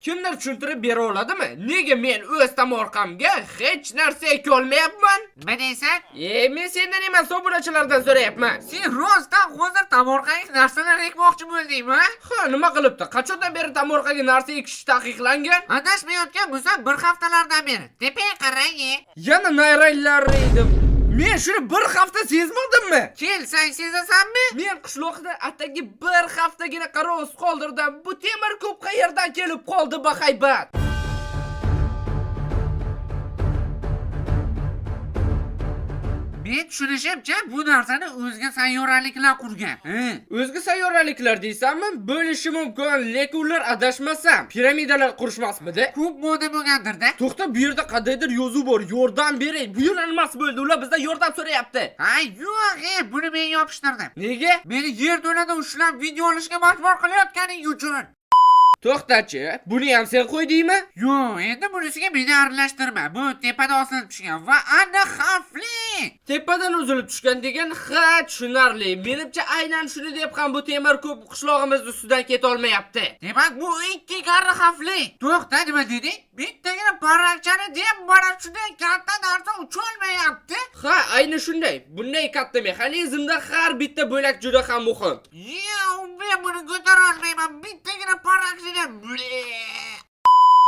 Kimdir tushuntirib bera oladimi? Nega men o'z tomorqamga hech narsa ekolmayapman? Nima deysan? E, men sendan emas, obunachilardan so'rayapman. Sen rostdan hozir tomorqaga narsalar ekmoqchi bo'ldingmi? Ha, nima qilibdi? Qachondan beri tomorqaga narsa ekish taqiqlangan? Adashmayotgan bo'lsam bir haftalardan beri. Tepaga qarang. Yana nayranglar edim. Men shuni bir hafta sezmadimmi? Kelsang sezasanmi? Men qishloqda atigi bir haftagina qarovsiz qoldirdim. Bu temir ko'p qayerdan kelib qoldi bahaybat? Men tushunishimcha bu narsani o'zga sayyoraliklar qurgan. He. O'zga sayyoraliklar deysanmi? Bo'lishi mumkin, lekin ular adashmasam piramidalar qurishmasmidi? Ko'p moda bo'lgandir-da. To'xta, bu yerda qandaydir yozuv bor. Yordam bering. Bu yerda nimasi bo'ldi? Ular bizdan yordam so'rayapti. Ha, yo'q, buni men yopishtirdim. Nega? Meni yerto'lada ushlab video olishga majbur qilayotganing uchun. To'xtachi, buni ham sen qo'ydingmi? Yo'q, endi bunisiga meni aralashtirma. Bu tepada osilib tushgan va aniq xavfli. Tepadan uzilib tushgan degan, ha, tushunarli. Menimcha aynan shuni deb ham bu temir ko'p qishlog'imiz ustidan ketolmayapti. Demak, bu ikki karra xavfli. To'xta, nima deding? Bittagina parrakchani deb mana shunday katta narsa ucholmayapti. Ha, ayni shunday. Bunday katta mexanizmda har bitta bo'lak juda ham muhim. Yo'q, men buni ko'tara olmayman. Bittagina parrakchani.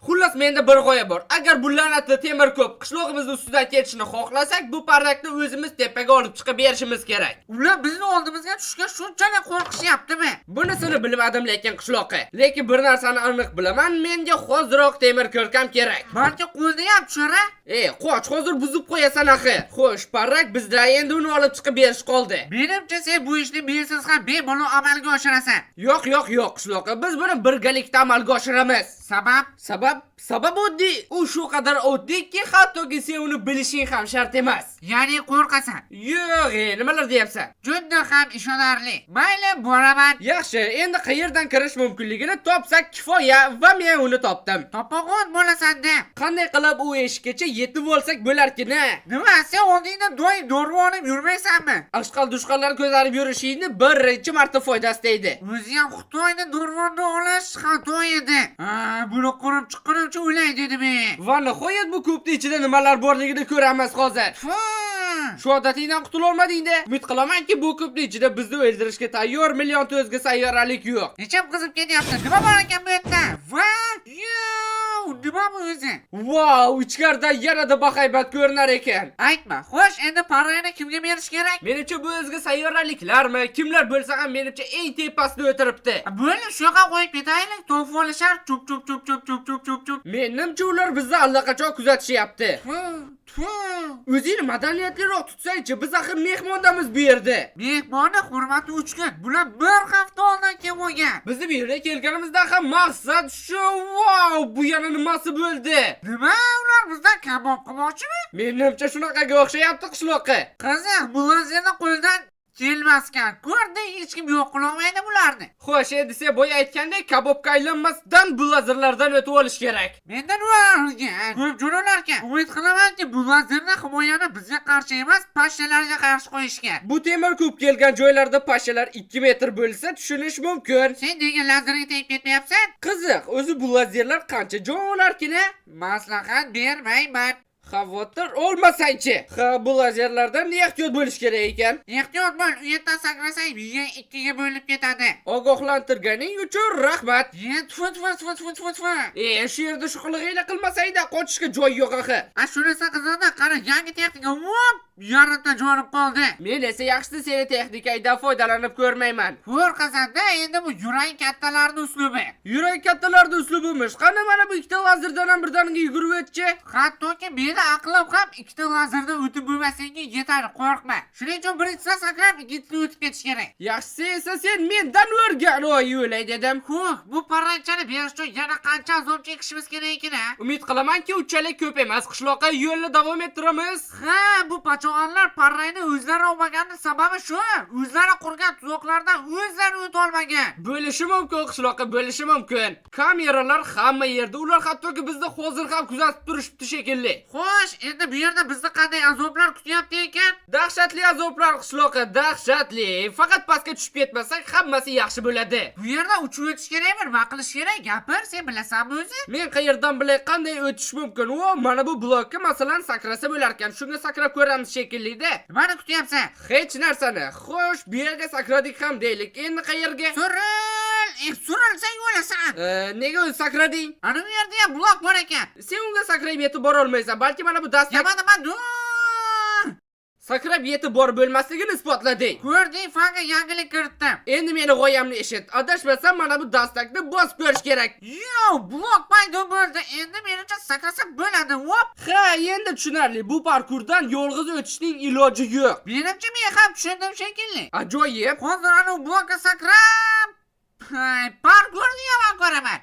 Xullas, menda bir g'oya bor. Agar bu la'natli temir ko'p qishlog'imizni ustidan ketishini xohlasak, bu parrakni o'zimiz tepaga olib chiqib berishimiz kerak. Ular bizni oldimizga tushishga shunchalik qo'rqishyaptimi? Bunisini bilmadim lekin qishloqi. Lekin bir narsani aniq bilaman, menga hoziroq temir ko'rkam kerak. Balki qo'lda ham tushar a? Ey, qoch, hozir buzib qo'yasan axir. Xo'sh, parrak bizda, endi uni olib chiqib berish qoldi. Menimcha sen bu ishni mensiz ham bemalol amalga oshirasan. Yo'q, yo'q, yo'q, qishloqi. Biz buni birgalikda amalga oshiramiz. Sabab? Sabab oddiy. U shu qadar oddiyki, hattoki sen uni bilishing ham shart emas. Ya'ni qo'rqasan. Yo'q, nimalar deyapsan? Juda ham ishonarli. Mayli, boraman. Yaxshi, endi qayerdan kirish mumkinligini topsak kifoya va men uni topdim. Topag'on bo'lasan-da. Qanday qilib u eshikkacha yetib olsak bo'larkin-a? Nima, sen oldingda doim dorva olib yurmaysanmi? Ashqal dushqanlar ko'tarib yurishingni birinchi marta foydasi tegdi. O'zi ham Xitoyni dorvonni olish xato edi. Ha, buni qurib chiqqunimcha o'lay dedim. Va nihoyat bu ko'pni ichida nimalar borligini ko'ramiz hozir. Tfu! Shu odatingdan qutulolmading-da. Umid qilamanki, bu ko'pni ichida bizni o'ldirishga tayyor millionta o'zga sayyoralik yo'q. Necham qizib ketyapti. Nima bor ekan bu yerda? Va, yo'q, nima bu o'zi? Vau, ichkarida yanada bahaybat ko'rinar ekan. Aytma. Xo'sh, endi parayni kimga berish kerak? Menimcha bu o'zga sayyoraliklarmi, kimlar bo'lsa ham menimcha eng tepasida o'tiribdi. Bo'ldi, shunaqa qo'yib ketaylik. Topib olishar. Chup chup chup chup chup chup chup chup. Menimcha ular bizni allaqachon kuzatishyapti. Tfu, tfu. O'zingni madaniyatliroq tutsangchi, biz axir mehmondamiz bu yerda. Mehmonni hurmati uch kun. Bular bir hafta oldin kelib olgan. Bizni bu yerga kelganimizdan ham maqsad shu. Vau, bu yana nimasi bo'ldi? Nima, ular bizdan kabob qilmoqchimi? Menimcha shunaqaga o'xshayapti qishloqqa. Qiziq, bu lazerni qo'ldan kelmaskan. Ko'rding, hech kim yo'q qilolmaydi bularni. Xo'sh, endi sen boya aytgandek kabobga aylanmasdan bu lazerlardan o'tib olish kerak. Menda nima olgan? Ko'p jo'nalarkan. Umid qilamanki, bu lazerni himoyani bizga qarshi emas, pashshalarga qarshi qo'yishgan. Bu temir ko'p kelgan joylarda pashshalar 2 metr bo'lsa tushunish mumkin. Sen nega lazerga tegib ketmayapsan? Qiziq, o'zi bu lazerlar qancha jon olarkin a? Maslahat bermayman. Xavotir olmasangchi. Ha, bu lazerlardan ehtiyot bo'lish kerak ekan. Ehtiyot bo'l, u yerdan sakrasang miyang ikkiga bo'linib ketadi. Ogohlantirganing uchun rahmat. Ye, tfu tfu tfu tfu tfu tfu. E, shu yerda shu qilig'ingni qilmasangda qochishga joy yo'q axir. A shunisi qiziqda, qara, yangi texnika. Vop, yarimta jonim qoldi. Men esa yaxshisi seni texnikangdan foydalanib ko'rmayman. Qo'rqasanda endi bu yurak kattalarni uslubi. Yurak kattalarni uslubimish. Qani mana bu ikkita lazerdan ham birdaniga yugurib o'tchi. Hattoki meni aqlim ham ikkita lazerdan o'tib bo'lmasligiga yetadi, qo'rqma. Shuning uchun birinchisida sakrab, ikkinchisida o'tib ketish kerak. Yaxshisi esa sen mendan o'rgan, oy o'lay dedim. Huh, bu parranchani berish uchun yana qancha azob chekishimiz kerak ekan a? Umid qilamanki, unchalik ko'p emas. Qishloqqa yo'lni davom ettiramiz. Ha, bu pachoq Sho'g'onlar parrayni o'zlari olmaganini sababi shu. O'zlari qurgan tuzoqlardan o'zlari o'tolmagan. Bo'lishi mumkin, qishloqqa, bo'lishi mumkin. Kameralar hamma yerda. Ular hattoki bizni hozir ham kuzatib turishibdi shekilli. Xo'sh, endi bu yerda bizni qanday azoblar kutyapti ekan? Dahshatli azoblar, qishloqqa, dahshatli. Faqat pastga tushib ketmasak, hammasi yaxshi bo'ladi. Bu yerda uchib o'tish kerakmi? Nima qilish kerak? Gapir, sen bilasanmi o'zi? Men qayerdan bilay qanday o'tish mumkin? O, mana bu blokka, masalan, sakrasa bo'larkan. Shunga sakrab ko'ramiz shekilli-da. Nimani kutyapsan? Hech narsani. Xo'sh, bu yerga sakradik ham deylik. Endi qayerga? Suril! Surilsang o'lasan. Nega o'zi sakrading? Ana bu yerda ham blok bor ekan. Sen unga sakrab yetib bora olmaysan. Balki mana bu dastak Nima nima dur? Sakrab yetib borib bo'lmasligini isbotlading. Ko'rding, fanga yangilik kiritdim. Endi meni g'oyamni eshit. Adashmasam, mana bu dastakni bosib ko'rish kerak. Yo, blok paydo bo'ldi. Endi menimcha sakrasa bo'ladi. Hop. Ha, endi tushunarli. Bu parkurdan yolg'iz o'tishning iloji yo'q. Menimcha men ham tushundim shekilli. Ajoyib. Hozir ana u blokka sakrab, hay, parkurni yomon ko'raman.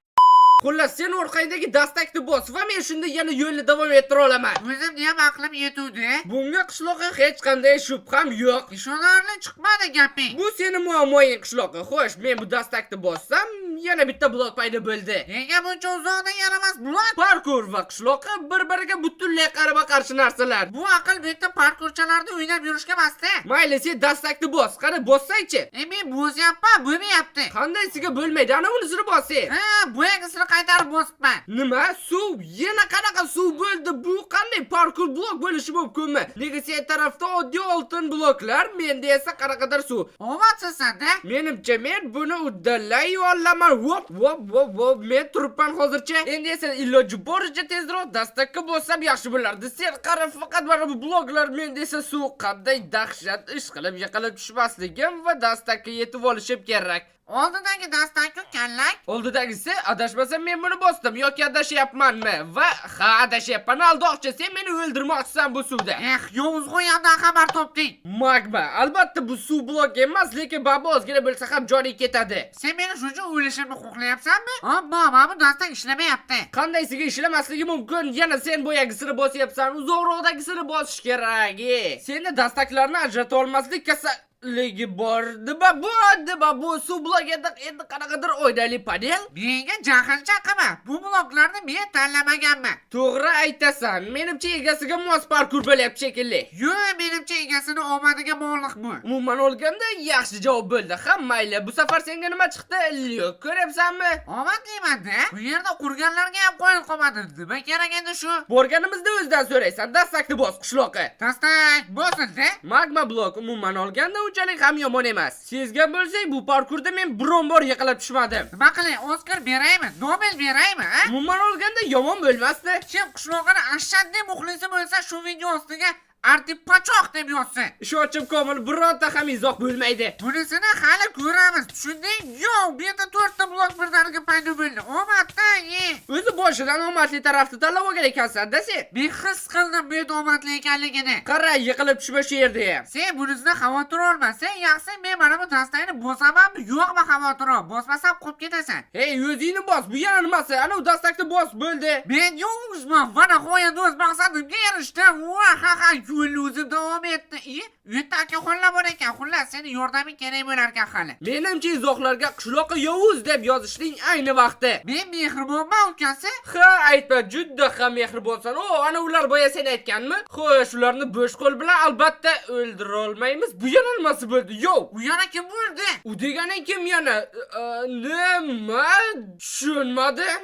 Xullas, sen orqangdagi dastakni bos va men shunda yana yo'lni davom ettira olaman. O'zimni ham aqlim yetuvdi. Bunga, qishloqqa, hech qanday shubham yo'q. Ishonarli chiqmadi gaping. Bu seni muammoing, qishloqqa. Xo'sh, men bu dastakni bossam, yana bitta blok paydo bo'ldi. Nega buncha uzoqdan yaramas blok? Parkur va qishloqqa bir-biriga butunlay qarama-qarshi narsalar. Bu aql bu yerda parkurchalarni o'ynab yurishga emasda. Mayli, sen dastakni bos. Qani, bossangchi. Men bosyapman, bo'lmayapti. Qandaysiga bo'lmaydi? Ana unisini bos sen. Ha, boyagisini qaytarib bosibman. Nima? Suv? Yana qanaqa suv bo'ldi? Bu qanday parkur blok bo'lishi mumkinmi? Nega sen tarafda oddiy oltin bloklar, menda esa qanaqadir suv? Omadsizsan-da. Menimcha, men buni uddalay olaman. Vop, vop, vop, vop. Men turibman hozircha. Endi esa iloji boricha tezroq dastakka bossam yaxshi bo'lardi. Sen qara, faqat mana bu bloklar, menda esa suv. Qanday dahshat ish qilib, yiqilib tushmasligim va dastakka yetib olishim kerak. Oldidagi dastakku, kallak. Oldidagisi, adashmasam, men buni bosdim yoki adashyapmanmi? Va ha, adashyapman, aldoqchi, sen meni o'ldirmoqchisan bu suvda. Eh, yovuz g'oyamdan xabar topding. Magma, albatta bu suv blok emas, lekin babo ozgina bo'lsa ham joning ketadi. Sen meni shuncha o'lishimni xohlayapsanmi? Ammo mana bu dastak ishlamayapti. Qandaysiga ishlamasligi mumkin? Yana sen boyagisini bosyapsan, uzoqroqdagisini bosish kerak. E. Seni dastaklarni ajrata olmaslik kasalligi bor. Nima bu? Nima bu? Suv blok endi qanaqadir oynali panel? Menga jahlcha qilma. Bu bloklarni men tanlamaganman. To'g'ri aytasan. Menimcha, egasiga mos parkur bo'lyapti shekilli. Yo'q, menimcha egasini omadiga bog'liq bu. Umuman olganda, yaxshi javob bo'ldi. Ha, mayli. Bu safar senga nima chiqdi? Lyuk ko'ryapsanmi? Omad deyman-da. Bu yerda qurganlarga ham qoyil qolmadi. Nima kerak endi shu? Borganimizda o'zidan so'raysan. Dastakni bos, qishloqi. Dastak bosildi. Magma blok umuman olganda unchalik ham yomon emas. Sezgan bo'lsang, bu parkurda men biron bor yiqilib tushmadim. Nima qilay? Oskar beraymi? Nobel beraymi, ha? Umuman olganda, yomon bo'lmasdi. Kim qishlog'ini ashaddiy muxlisi bo'lsa, shu video ostiga "Artip pachoq" deb yozsin. Ishonchim komil, bironta ham izoh bo'lmaydi. Bunisini hali ko'ramiz. Tushunding? Yo'q, bu yerda to'rtta blok birdaniga paydo bo'ldi. Omadda, ye. O'zi boshidan omadli tarafni tanlab olgan ekansan-da sen. Men his qildim bu yerda omadli ekanligini. Qara, yiqilib tushma shu yerda ham. Sen bunisidan xavotir olma. Sen yaxshi, men mana bu dastakni bosamanmi, yo'qmi xavotir ol. Bosmasam qolib ketasan. Hey, o'zingni bos, bu yana nimasi? Ana u dastakni bos, bo'ldi. Men yovuzman va nihoyat o'z maqsadimga erishdim. Va ha ha, yo'l o'zi davom etdi. I, u yerda akaxonlar bor ekan. Xullas, seni yordaming kerak bo'lar ekan hali. Menimcha, izohlarga "qishloqi yovuz" deb yozishning ayni vaqti. Men mehribonman, ukasi. Ha, aytma, juda ham mehribonsan. O, ana ular boya sen aytganmi? Xo'sh, ularni bo'sh qo'l bilan albatta o'ldira olmaymiz. Bu yana nimasi bo'ldi? Yo, U yana kim bo'ldi? U deganing kim yana? Nima? Tushunmadim.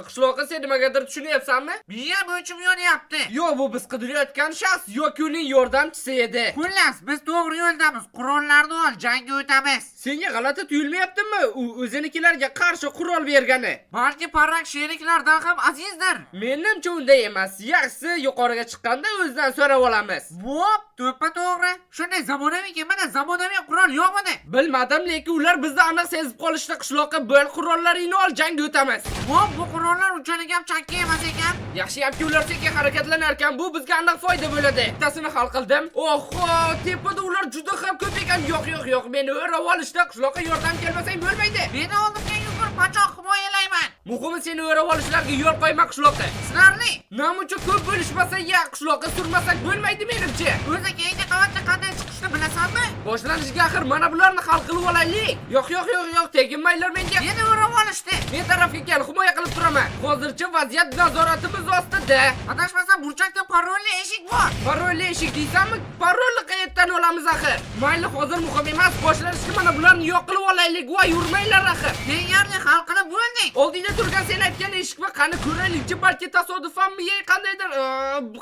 Qishloqqa, sen nimagadir tushunyapsanmi? Miyam o'chib yonyapti. Yo, bu biz qidirayotgan shaxs yoki uning yordamchisi edi. Xullas, biz to'g'ri yo'ldamiz. Qurollarni ol, jangga o'tamiz. Senga g'alati tuyulmayaptimi u o'zinikilarga qarshi qurol bergani? Balki parrak sheriklardan ham azizdir. Menimcha, unday emas. Yaxshisi, yuqoriga chiqqanda o'zidan so'rab olamiz. Hop, to'ppa to'g'ri. Shunday zamonaviy mana zamonaviy qurol yo'qmidi? Bilmadim, lekin ular bizni aniq sezib qolishdi. Qishloqqa, bo'l, qurollaringni ol, jangga o'tamiz. Hop, bu qurollar unchalik ham chakka emas ekan. Yaxshiyamki, ular sekin harakatlanar ekan. Bu bizga aniq foyda bo'ladi. Bittasini hal qildim. Oho, tepada ular juda ham ko'p ekan. Yo'q, yo'q, yo'q, meni o'rab olishdi. Qishloqqa, yordam kelmasang bo'lmaydi. Meni oldimga yugur, pachoq himoyalayman. Muhimi, seni o'rab olishlariga yo'l qo'yma, qishloqqa. Tushunarli. Namuncha ko'p bo'lishmasa, ya qishloqqa surmasak bo'lmaydi menimcha. O'zi keyingi qavatga qanday chiqishni bilasanmi? Boshlanishiga axir mana bularni hal qilib olaylik. Yo'q, yo'q, yo'q, yo'q, teginmanglar menga. Meni o'rab olishdi. Men tarafga kel, himoya qilib turaman. Hozircha vaziyat nazoratimiz ostida. Adashmasam, burchakda parolli eshik bor. Parolli eshik deysanmi? Parolni qayerdan olamiz axir? Mayli, hozir muhim emas. Boshlanishga mana bularni yo'q qilib olaylik. Voy, yurmanglar axir. Deyarli hal qilib bo'ldik. Oldingda turgan sen aytgan eshikmi? Qani ko'raylikchi, balki tasodifanmi, ye qandaydir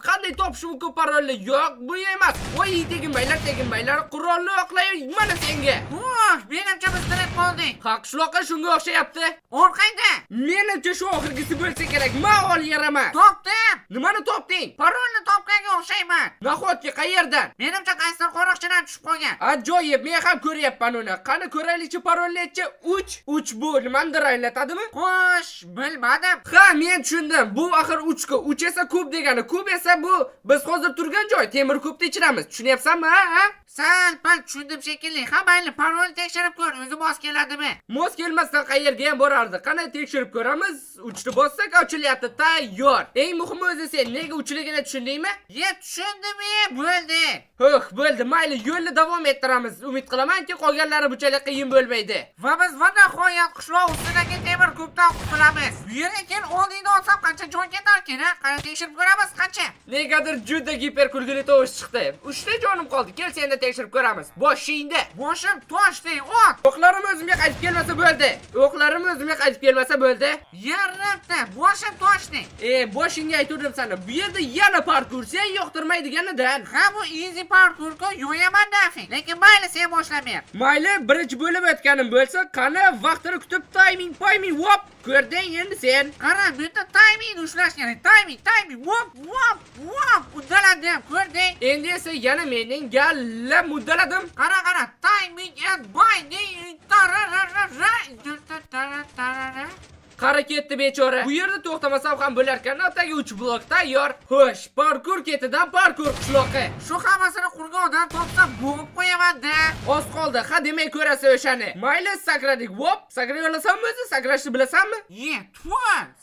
qanday topish mumkin parolni? Yo'q, bu emas. Voy, teginmanglar, teginmanglar. Qurolni oqlay mana senga. Uh, menimcha biz tirik qoldik. Ha, qishloqqa shunga o'xshayapti. Orqangda. Menimcha shu oxirgisi bo'lsa kerak. Ma ol yeraman. Topdim. Nimani topding? Parolni topganga o'xshayman. Nahotki, qayerdan? Menimcha, qaysidir qo'riqchidan tushib qolgan. Ajoyib, men ham ko'ryapman uni. Qani ko'raylikchi parolni aytchi. 3 3 bu nimanidir anglatadimi? Xo'sh, bilmadim. Ha, men tushundim. Bu axir 3 ku. 3 esa kub degani. Kub esa bu biz hozir turgan joy. Temir kubni ichiramiz. Tushunyapsanmi, ha? Ha? Sal pal tushundim shekilli. Ha, mayli, parolni tekshirib ko'r, o'zi mos keladimi? Mos kelmasdan qayerga ham borardi. Qani tekshirib ko'ramiz. 3 ni bossak ochilyapti. Tayyor. Eng muhimi, o'zi sen nega uchligini tushundingmi? Ye, tushundim, ye, bo'ldi. Huh, bo'ldi. Mayli, yo'lni davom ettiramiz. Umid qilamanki, qolganlari bunchalik qiyin bo'lmaydi. Va biz va nihoyat qishloq ustidagi temir kubdan qutulamiz. Bu yerga kel, oldingda olsam qancha jon ketarkin, ha? Qani tekshirib ko'ramiz qancha. Negadir juda giper kulgili tovush chiqdi. Uchta jonim qoldi. Kel, senda tekshirib ko'ramiz. Boshingda. Boshim toshdek ot. O'qlarim o'zimga qaytib kelmasa bo'ldi. O'qlarim o'zimga qaytib kelmasa bo'ldi. Yarimta boshim toshdek. E, boshingga aytuvdim sani. Bu yerda yana parkur, sen yoqtirmaydiganidan. Ha, bu easy parkur ku, yo'yaman нафиг. Lekin mayli, sen boshlab ber. Mayli, birinchi bo'lib o'tganim bo'lsa, qani vaqtini kutib timing, payming, vop, ko'rding endi sen. Qara, bu yerda timing ushlash kerak. Timing, timing. Vop, vop, vop. Uddaladim, ko'rding? Endi esa yana mening galla muddaladim. Qara, qara. Timing and binding. Tararara, tararara. Qara, ketdi bechora. Bu yerda to'xtamasam ham bo'larkan. Atigi 3 blok tayyor. Xo'sh, parkur ketidan parkur, qishloqi. Shu hammasini qurgan odam topsam, bo'g'ib qo'yaman-da. Oz qoldi. Ha demay ko'rasa o'shani. Mayli, sakradik. Vop, sakray olasanmi o'zi? Sakrashni bilasanmi? Ye, tfu,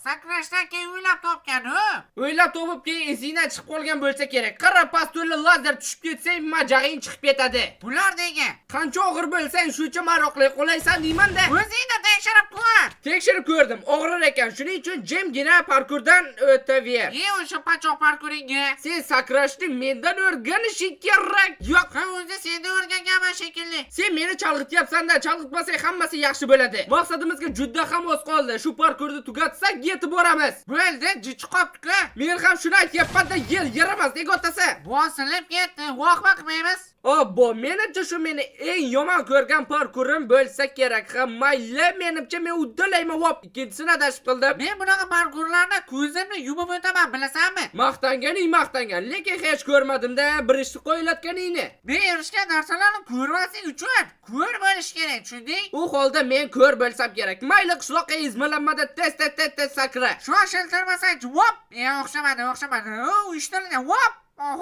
sakrashdan keyin o'ylab topgan u. O'ylab topib, keyin esingdan chiqib qolgan bo'lsa kerak. Qara, pastda lazer tushib ketsang, majag'ing chiqib ketadi. Bular nega? Qancha og'ir bo'lsang, shuncha maroqli qo'laysan deyman-da. O'zingni tekshirib ko'r. Tekshirib ko'rdim, og'rir ekan. Shuning uchun jimgina parkurdan o'taver. Ye o'sha pachoq parkuringga. Sen sakrashni mendan o'rganishing kerak. Yo'q, Ha, o'zi senda o'rganganman shekilli. sen meni chalg'ityapsan-da, chalg'itmasang hammasi yaxshi bo'ladi. Maqsadimizga juda ham oz qoldi. Shu parkurni tugatsak, yetib boramiz. Bo'ldi, jichi qopdi-ku. Men ham shuni aytyapman-da, yer yaramas, nega otasa? Bosilib ketdi. Vohma qilmaymiz. Obbo, menimcha shu meni eng yomon ko'rgan parkurim bo'lsa kerak. Ha, mayli, menimcha men uddalayman. Vop, ikkinchisini adashib qildim. Men bunaqa parkurlarni ko'zimni yumib o'taman, bilasanmi? Maqtanganing maqtangan, lekin hech ko'rmadim-da bir ishni qo'yayotganingni. Men erishgan narsalarni ko'rmaslik uchun ko'r bo'lish kerak, tushunding? U holda men ko'r bo'lsam kerak. Mayli, qishloqqa izmalanmada, tez tez tez tez sakra. Shoshiltirmasang, vop! E, o'xshamadi, o'xshamadi. U ishtirilgan, vop!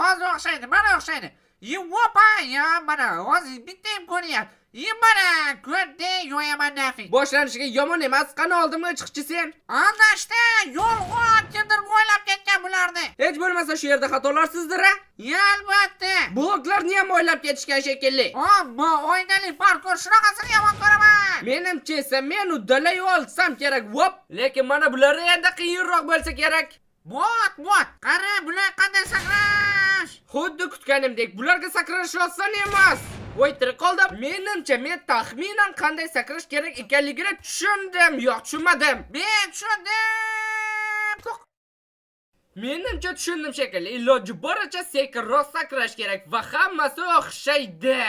Hozir o'xshaydi, mana o'xshaydi. Ye, vopa, ya mana, hozir bitta imkoniyat. Ye, mana, ko'rding, yo'yaman нафиг. Boshlanishiga yomon emas. Qani oldimga chiqchi sen. Aldashdi, yolg'on, kimdir o'ylab ketgan bularni. Hech bo'lmasa shu yerda xatolarsizdir, a? Ye, albatta. Bloklarni ham o'ylab ketishgan shekilli. Ammo oynali parkur shunaqasini yomon ko'raman. Menimcha esa men uddalay olsam kerak. Vop, lekin mana bulari endi qiyinroq bo'lsa kerak. Bot, bot, qara, bular qanday sakrash. Xuddi kutganimdek, bularga sakrash oson emas. Voy, tirik qoldim. Menimcha men taxminan qanday sakrash kerak ekanligini tushundim. Yo'q, tushunmadim. Men tushundim. Menimcha tushundim shekilli. Iloji boricha sekinroq sakrash kerak va hammasi o'xshaydi.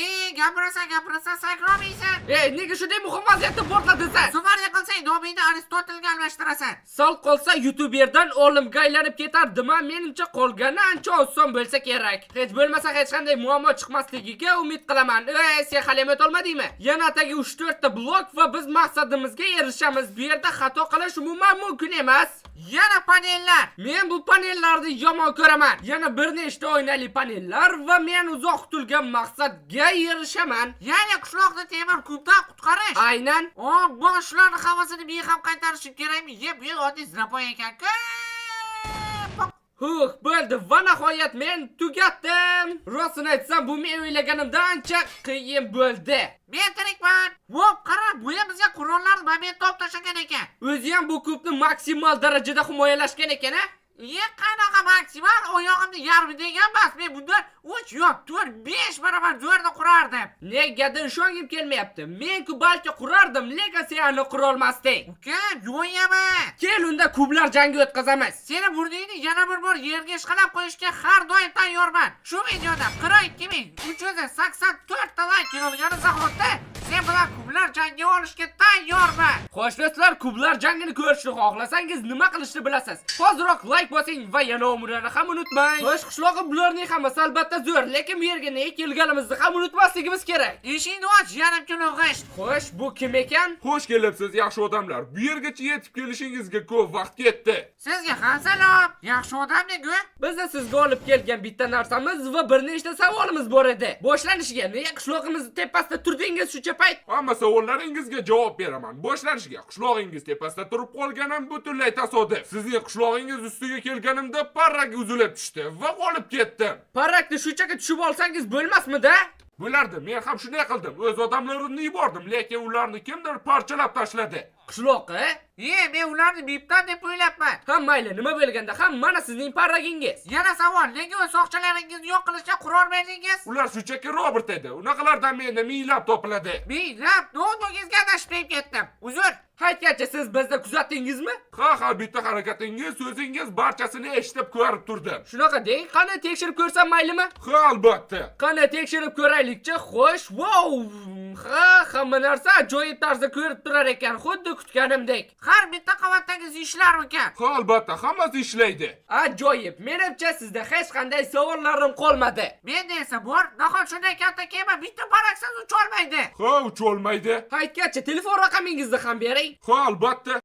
Ey, gapirasan, gapirasan, sakrolmaysan. Ey, nega shunday muhim vaziyatda portladin sen? Suvariya qilsang, nomingni Aristotelga almashtirasan. Sal qolsa youtuberdan olimga aylanib ketardim. Menimcha qolgani ancha oson bo'lsa kerak. Hech bo'lmasa hech qanday muammo chiqmasligiga umid qilaman. Ey, sen hali ham o'tolmadingmi? Yana atigi 3-4 ta blok va biz maqsadimizga erishamiz. Bu yerda xato qilish umuman mumkin emas. Yana panellar. Men bu panellarni yomon ko'raman. Yana bir nechta oynali panellar va men uzoq kutilgan maqsadga erishaman. Ya'ni qishloqni temir kubdan qutqarish. Aynan. O, boshlarni havasini men ham qaytarishim kerakmi? Ye, bu oddiy zinapoya ekan-ku. Huh, bo'ldi va nihoyat men tugatdim. Rostini aytsam, bu men o'ylaganimdan ancha qiyin bo'ldi. Men tirikman. Vop, qara, bu ham bizga qurollarni momentda olib tashlagan ekan. O'zi ham bu kubni maksimal darajada himoyalashgan ekan, a? Ye, qanaqa maksimal oyog'imni yarmi degan emas. Men bundan 3 yo'q, 4, 5 barobar zo'rni qurardim. Negadir ishongim kelmayapti. Men-ku balki qurardim, lekin sen uni qurolmasding. Uka, yo'yaman. Kel unda kublar jangi o'tkazamiz. Seni burningni yana bir bor yerga ishqalab qo'yishga har doim tayyorman. Shu videoda 42 384 ta layk yig'ilgani zahotda sen bilan kublar jangi olishga tayyorman. Xo'sh do'stlar, kublar jangini ko'rishni xohlasangiz nima qilishni bilasiz. Hoziroq layk bosing va yana umrani ham unutmang. Xo'sh, qishlog'i bularning hammasi albatta zo'r, lekin bu yerga nega kelganimizni ham unutmasligimiz kerak. Eshikni och, yarim kilo g'isht. Xo'sh, bu kim ekan? Xush kelibsiz, yaxshi odamlar. Bu yergacha yetib kelishingizga ko'p vaqt ketdi. Sizga ham salom. Yaxshi odamdek-ku. Bizni sizga olib kelgan bitta narsamiz va bir nechta savolimiz bor edi. Boshlanishiga nega qishlog'imizni tepasida turdingiz shuncha payt? Hamma savollaringizga javob beraman. Boshlanishiga qishlog'ingiz tepasida turib qolganim butunlay tasodif. Sizning qishlog'ingiz ustiga kelganimda parrak uzilib tushdi va qolib ketdim. Parrakni shunchaki tushib olsangiz bo'lmasmi-da? Bo'lardi, men ham shunday qildim. O'z odamlarimni yubordim, lekin ularni kimdir parchalab tashladi. Qishloqi? E, men ularni bipdan deb o'ylabman. Ha mayli, nima bo'lganda ham mana sizning parragingiz. Yana savol, nega o'z soqchilaringizni yo'q qilishga qurol berdingiz? Ular shunchaki robot edi. Unaqalardan menda minglab topiladi. Minglab, noutbukingizga adashib ketdim. Uzr. Haytgacha siz bizni kuzatdingizmi? Ha, bitta harakatingiz, so'zingiz barchasini eshitib ko'rib turdim. Shunaqa deng, qani tekshirib ko'rsam maylimi? Ha, albatta. Qani tekshirib ko'raylikchi. Xo'sh, wow! Ha, hamma narsa ajoyib tarzda ko'rib turar ekan, xuddi kutganimdek. Har bitta qavatdagi ishlar ekan. Ha, albatta, hammasi ishlaydi. Ajoyib. Menimcha sizda hech qanday savollarim qolmadi. Menda esa bor, nahot shunday katta kema bitta paraksiz ucholmaydi. Ha, ucholmaydi. Haytgacha telefon raqamingizni ham bering. Ha, albatta.